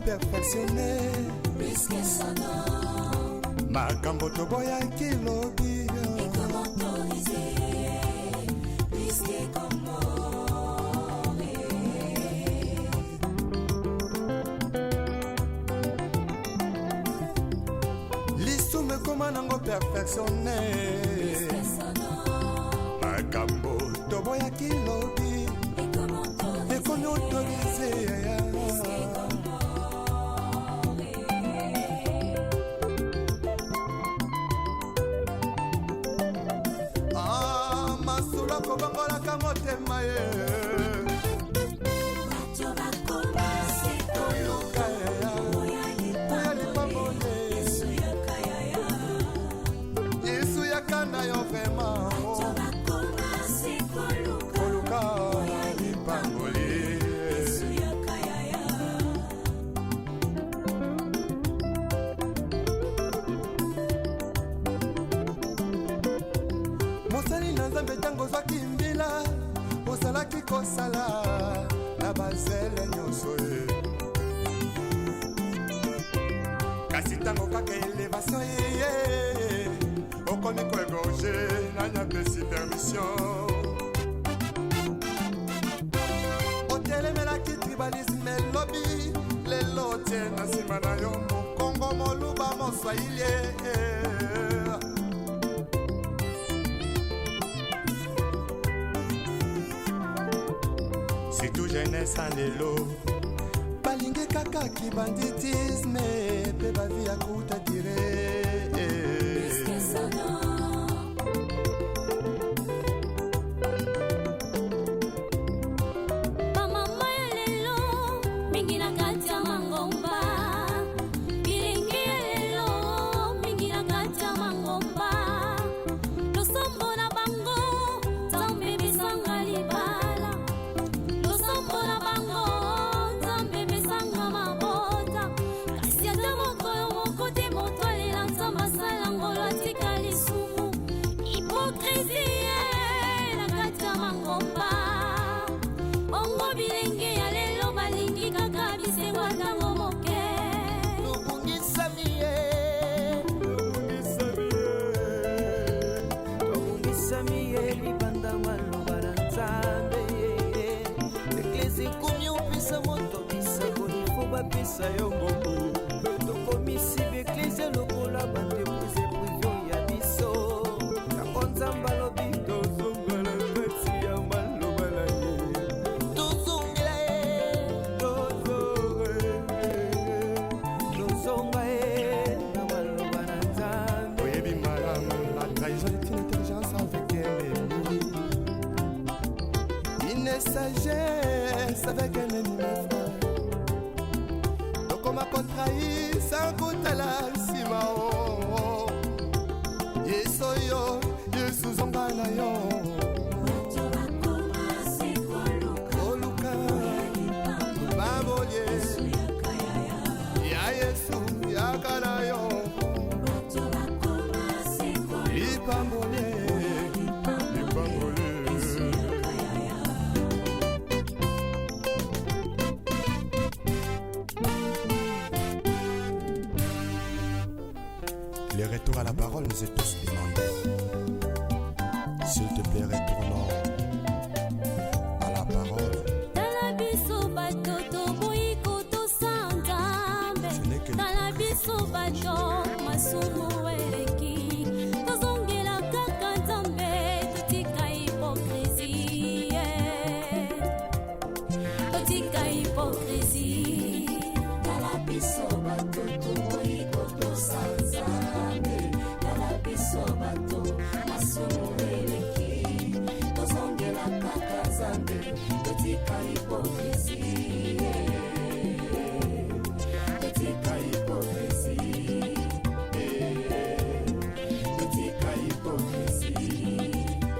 perfectionne. Makambo toboyaki lobi lisumu ekoma nango perfectionne. Makambo toboyaki lobi ekomi autorise. Ah, masolo akobongolaka motema ye. Koluka ya lipamboli, Yesu yaka na yo vraiment. Koluka lipamboli. Mosali na Nzambe, ntango ozwaki mbila, ozalaki kosala na bazele nyonso ye. Kasi ntango kaka élévation eye, okomi koégorger. Nani apesi permission? Otelemelaki tribalisme elobi, lelo otie na nsima na yo Mokongo, Moluba, Moswahili. Surtout jeunesse ya lelo balingi kaka kibanditisme mpe bavie ya courte durée. Bamama ya lelo mingi na kati ya mangomba, bilenge ya lelo mingi na kati ya mangomba. Losambo na bango, Nzambe pesanga libala. Losambo na bango, Nzambe pesanga mabota. Kasi ata mokolo moko te moto alela Nzambe asala ngolo atika lisumu. Hypocrisie na kati ya mangomba. Bongo bilenge ya lelo balingi kaka bisengo ntango moke. Tobungisami ye, tobungisami ye libanda maloba na Nzambe. Eklese ekomi opesa moto bisakoli, fo bapesa yo mbongo. Tokomisi baeklese lokola baentreprise privée ya biso. Yango Nzambe alobi tozongela kati ya maloba na ye. Tozongela ye, tozonga ye na maloba na Nzambe. Oyebi malamu, la trahison est une intelligence avec un ennemi, une sagesse avec un ennemi, mes frères. Tokoma kotrahir sans kotala nsima. O Yesu oyo, Yesu zonga na yo. Koluka lipamboli ya Yesu, yaka na yo lipamboli, lipamboli. Le retour à la parole nous est tous demandé. S'il te plaît, retournons à la parole. Tala biso bato toboyi kotosa Nzambe. Ce n'est que Tala biso bato masumu eleki, tozongela kaka Nzambe, totika hypocrisie, totika hypocrisie. Tala biso bato toboyi kotosa Nzambe. Tala biso bato masumu eleki, tozongela kaka Nzambe, totika hypocrisie, totika hypocrisie, totika hypocrisie.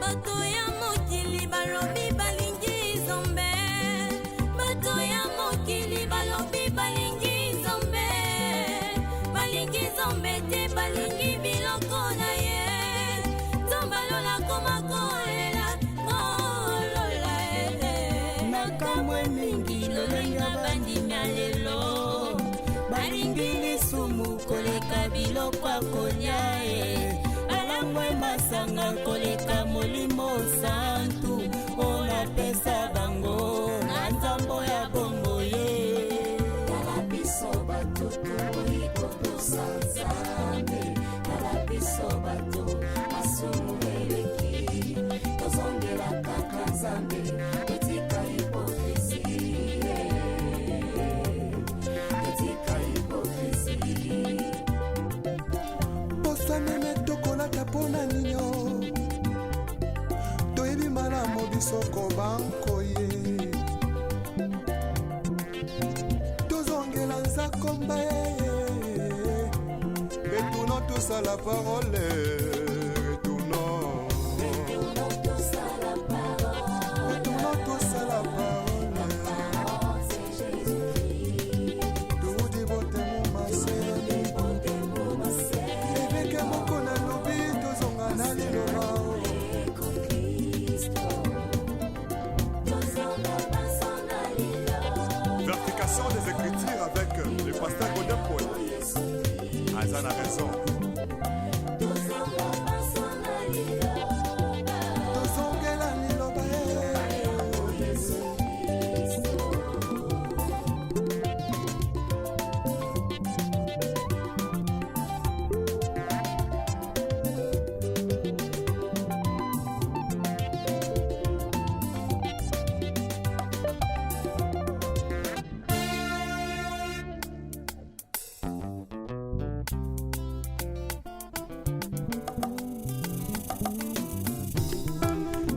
Bato ya mokili balobi balingi Nzambe. Bato ya mokili balobi balingi Nzambe. Balingi Nzambe te, balingi biloko na ye. Nzambe alola koma kolela kolola. Nakamwe mingi lolenge bandimi ya lelo. Balingi lisumu koleka biloko ya kolia e, balangwe masanga koleka Molimo Santu oyo napesa bango na nzambo ya bombo ye. Tala biso bato toboyi kotosa Nzambe, tala biso bato masumu eleki, tozongela kaka Nzambe, totika hypocrisie, totika hypocrisie. Poso meme tokolata mpo na ninyo, toyebi malamu biso kobankoye, tozongela nzakomba ye. Retournons tous à la parole, retournons. Retournons tous à la parole. Retournons tous à la parole. Parole, c'est Jésus-Christ. Toudi botemo maseni. Évêque moko nalobi, tozonga na liloba. Kristo, tozonga baso na liloba. Vérification des Écritures avec le pasteur Godin Paul. Aza na raison. Tozonga baso na liloba. Tozongela liloba ye. Yesu Kristo.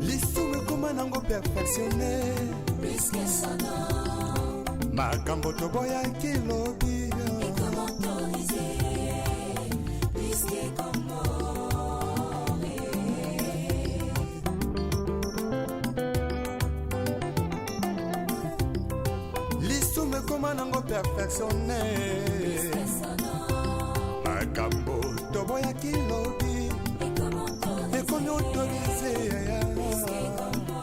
Lisumu ekoma nango perfectionné. Puisque son nom Makambo toboyaki lobi est comme autorisé, puisque comme mort. Lisumu ekoma nango perfectionné. Puisque son nom Makambo toboyaki lobi est comme autorisé, ekomi autorisé. Puisque comme mort.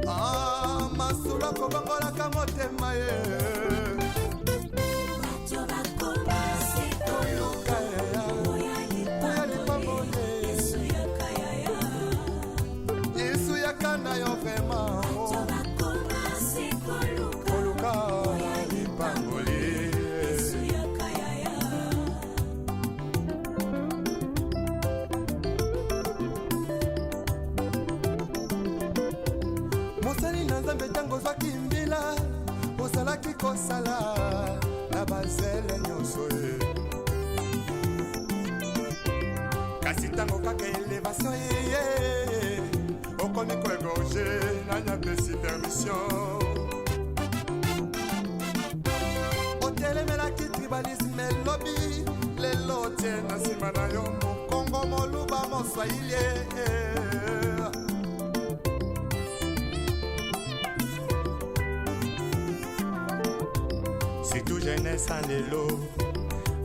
Ah, masolo akobongolaka motema ye. Bato bakoma se koluka oya Oya lipamboli. Lipamboli. Yesu yaka yaya. Yesu yaka na yo vraiment. Bato bakoma se koluka koluka oya lipamboli. Yesu yaka yaya. Mosali na Nzambe, ntango ozwaki mbila, ozalaki kosala na bazele nyonso ye, kasi ntango kaka élévation eye, okomi koégorger. Nani apesi permission? Otelemelaki tribalisme elobi, lelo otie na nsima na yo Mokongo, Moluba, Moswahili. Surtout jeunesse ya lelo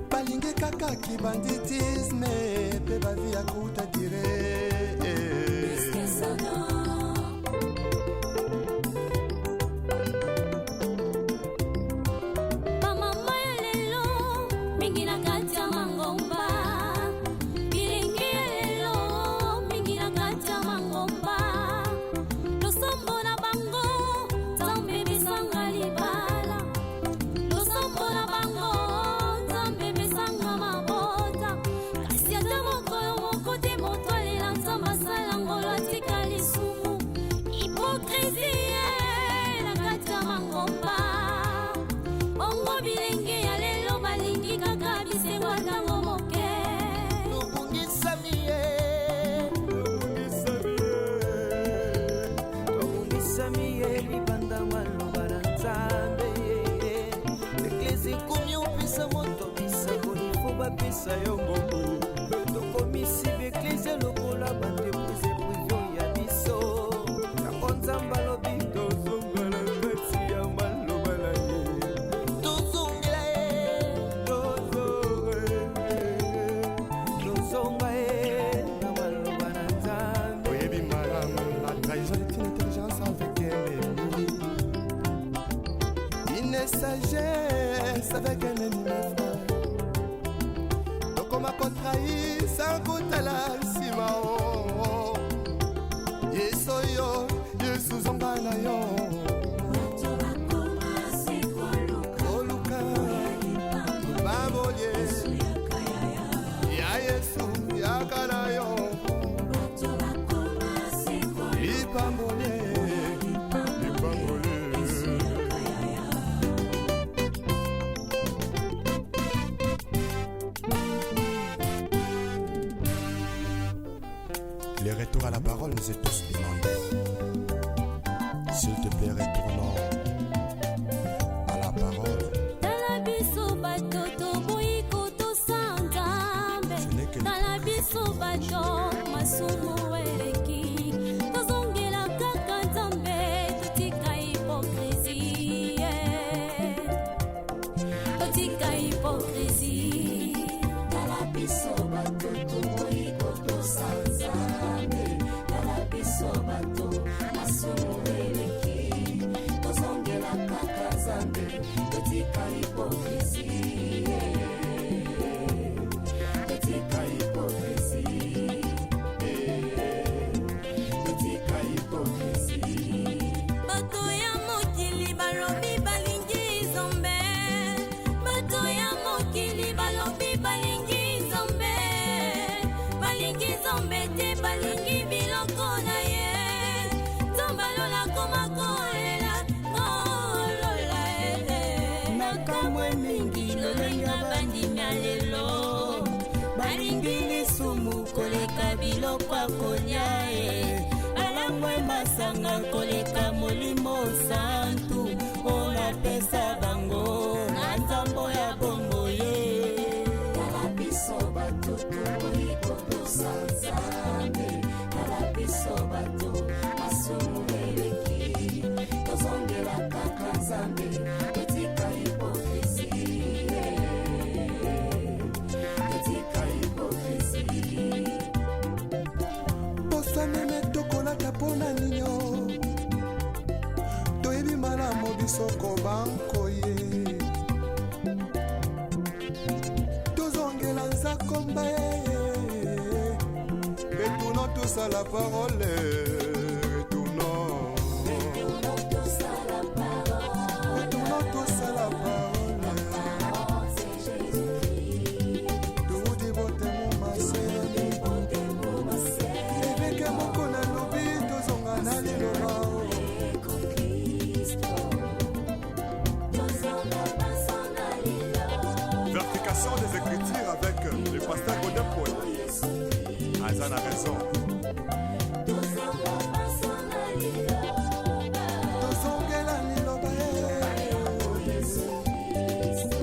balingi kaka kibanditisme mpe bavie ya courte durée. Puisque son nom Bamama ya lelo mingi na kati ya mangomba, bilenge ya lelo mingi na kati ya mangomba, losambo na bango Nzambe pesanga libala, losambo na bango Nzambe pesanga mabota, kasi ata mokolo moko te moto alela Nzambe asala ngolo atika lisumu. Hypocrisie na kati ya mangomba. Bongo bilenge ya lelo balingi kaka bisengo ntango moke. Tobungisami ye, tobungisami ye libanda maloba na Nzambe. Eklese ekomi opesa moto bisakoli, fo bapesa yo mbongo. Tokomisi baeklese lokola baentreprise privée ya biso. Yango Nzambe alobi tozongela kati ya maloba na ye. Tozongela ye, tozonga ye na maloba na Nzambe. Oyebi malamu batrahison etina. Kotrahir sans kotala nsima o Yesu oyo, Yesu zonga na yo. Bato bakoma se koluka. Koluka lipamboli. Yesu yaka yaya. Ya Yesu yaka na yo. Bato bakoma se koluka. Lipamboli, lipamboli. Yesu yaka yaya. Le retour à la parole nous est tous demandé. S'il te plaît, retournons à la parole. Tala biso bato toboyi kotosa Nzambe. Ce n'est que Tala biso bato masumu eleki, tozongela kaka Nzambe, totika hypocrisie, totika hypocrisie. Tala biso bato toboyi kotosa Nzambe. Tala biso bato masumu eleki, tozongela kaka Nzambe, totika hypocrisie, totika hypocrisie, totika hypocrisie. Bato ya mokili balobi balingi Nzambe, bato ya mokili balobi balingi Nzambe, balingi Nzambe te, balingi biloko na ye. Nzambe alola koma kolela kolola e. Nakamwe mingi lolenge bandimi ya lelo balingi lisumu koleka biloko ya kolia e, balangwe masanga koleka Molimo Santu oyo napesa bango na nzambo ya bombo ye. Tala biso bato toboyi kotosa Nzambe. Tala biso bato masumu eleki, tozongela kaka Nzambe, totika hypocrisie, totika hypocrisie. Poso meme tokolata mpona ninyo, toyebi malamu biso kobankoye, tozongela nzakomba ye. Retournons tous à la parole, retournons. Retournons tous à la parole. Retournons tous à la parole. Parole, c'est Jésus-Christ. Toudi botemo maseni. Évêque moko nalobi tozonga na liloba. Kristo tozonga baso na liloba. Vérification des Écritures avec le pasteur Godin Paul. Aza na raison. Tozonga baso na liloba. Tozongela liloba ye. Yesu Kristo.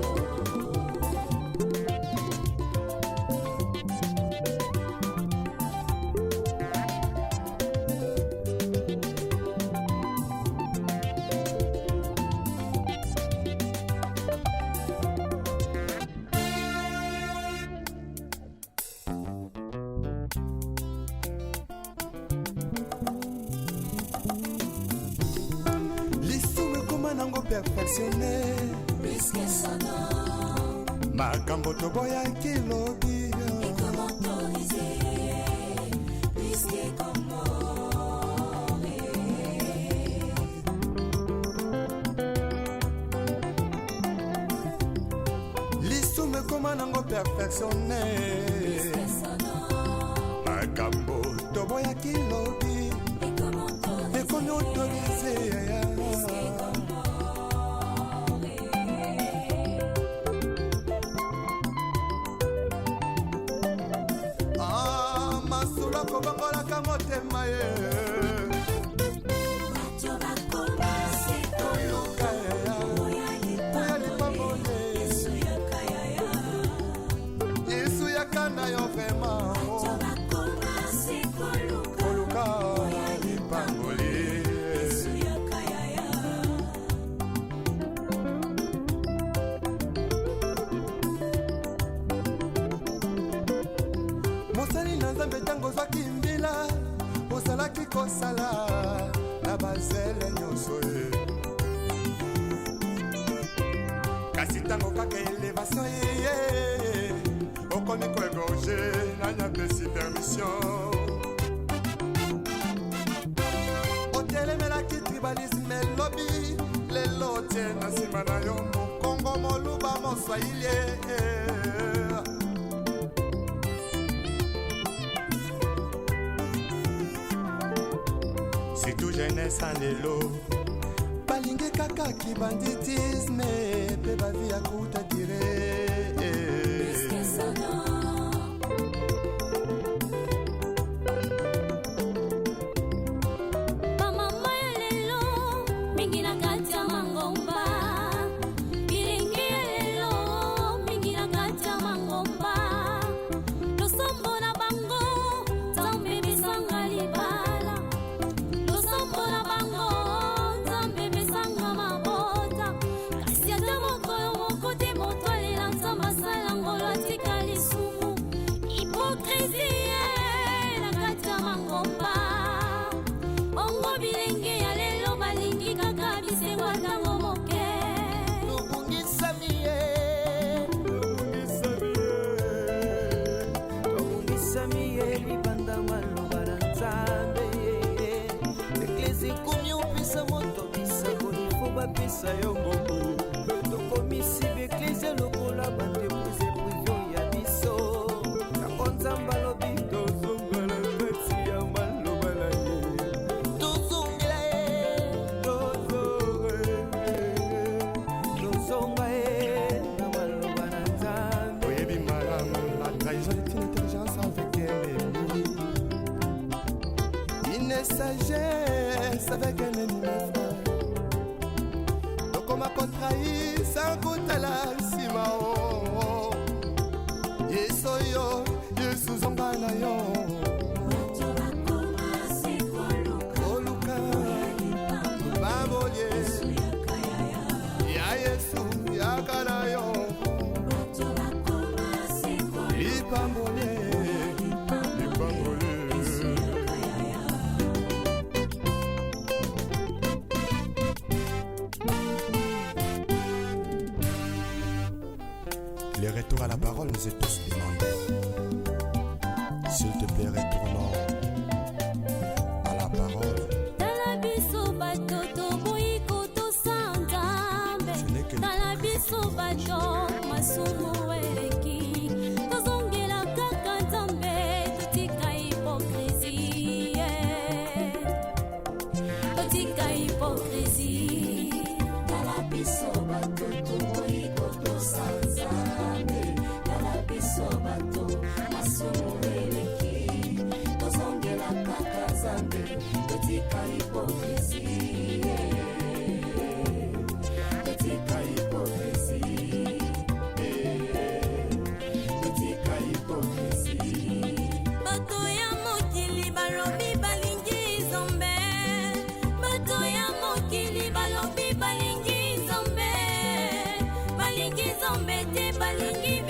Lisumu ekoma nango perfectionné. Puisque son nom Makambo toboyaki lobi est comme autorisé, puisque comme mort. Lisumu ekoma nango perfectionné. Puisque son nom Makambo toboyaki lobi est comme autorisé, ekomi autorisé. Puisque comme mort. Ah, masolo akobongolaka motema ye. Bato bakoma se koluka oya Oya lipamboli. Lipamboli. Yesu yaka yaya. Yesu yaka na yo vraiment. Bato bakoma se koluka koluka lipamboli. Yesu yaka yaya. Mosali na Nzambe, ntango ozwaki mbila, ozalaki kosala na bazele nyonso ye, kasi ntango kaka élévation eye, Okomi koégorger, nani apesi permission? Otelemelaki tribalisme elobi, lelo otie na nsima na yo mokongo, moluba, moswahili. Surtout jeunesse ya lelo. Balingi kaka kibanditisme mpe bavi ya kuta dire. Plus que Sodome. Bamama ya lelo mingi na kati ya mangomba, bilenge ya lelo mingi na kati ya mangomba, losambo na bango Nzambe besanga libala, losambo na bango Nzambe besanga mabota, kasi ata mokolo moko te moto alela Nzambe asala ngolo atika lisumu. Hypocrisie na kati ya mangomba. Bongo bilenge ya lelo balingi kaka bisengo ntango moke. Tobungisami ye, tobungisami ye libanda maloba na Nzambe. Eklese ekomi opesa moto bisakoli, fo bapesa yo mbongo. Tokomisi baeklese lokola baentreprise privé ya biso. Yango Nzambe alobi tozongela kati ya maloba na ye. Tozongela ye, tozonga ye na maloba na Nzambe. Oyebi malamu, La trahison est une intelligence avec un ennemi, une sagesse avec un ennemi, mes frères. Tokoma kotrahir sans kotala nsima o. Yesu oyo, Yesu, zonga na yo. Bato bakoma se koluka. Oluka lipamboli. Yesu yaka yaya. Ya Yesu, yaka na yo. Bato bakoma se koluka. Lipamboli. Lipamboli. Yesu yaka yaya. Le retour à la parole nous est tous demandé. S'il te plaît, retournons à la parole. Tala biso bato toboyi kotosa Nzambe. Ce n'est que Tala biso bato masumu eleki, tozongela kaka Nzambe, totika hypocrisie, totika hypocrisie. Tala biso bato toboyi kotosa Nzambe. Tala biso bato masumu eleki, tozongela kaka Nzambe, totika hypocrisie, totika hypocrisie, totika hypocrisie. Bato ya mokili balobi balingi Nzambe, bato ya mokili balobi balingi Nzambe, balingi Nzambe te, balingi